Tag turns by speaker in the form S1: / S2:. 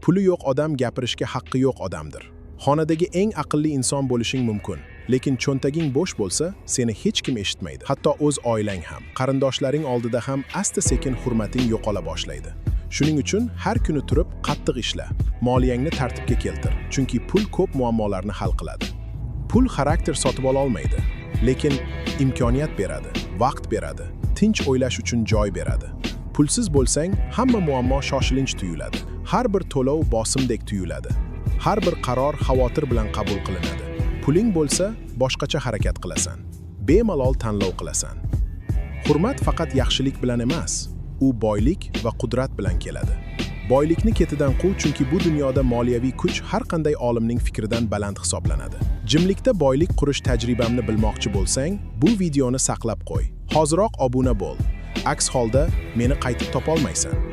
S1: Puli yo'q odam gapirishga haqqi yo'q odamdir. Xonadagi eng aqlli inson bo'lishing mumkin, lekin cho'ntaging bo'sh bo'lsa, seni hech kim eshitmaydi. Hatto o'z oilang ham, qarindoshlaring oldida ham asta-sekin hurmating yo'qola boshlaydi. Shuning uchun har kuni turib qattiq ishla, moliyangni tartibga keltir, chunki pul ko'p muammolarni hal qiladi. Pul xarakter sotib ola olmaydi, lekin imkoniyat beradi, vaqt beradi, tinch o'ylash uchun joy beradi. Pulsiz bo'lsang, hamma muammo shoshilinch tuyuladi. Har bir to'lov bosimdek tuyuladi. Har bir qaror xavotir bilan qabul qilinadi. Puling bo'lsa, boshqacha harakat qilasan. Bemalol tanlov qilasan. Hurmat faqat yaxshilik bilan emas, u boylik va qudrat bilan keladi. Boylikni ketidan quv, chunki bu dunyoda moliyaviy kuch har qanday olimning fikridan baland hisoblanadi. Jimlikda boylik qurish tajribamni bilmoqchi bo'lsang, bu videoni saqlab qo'y. Hoziroq obuna bo'l. Aks holda meni qaytib topolmaysan.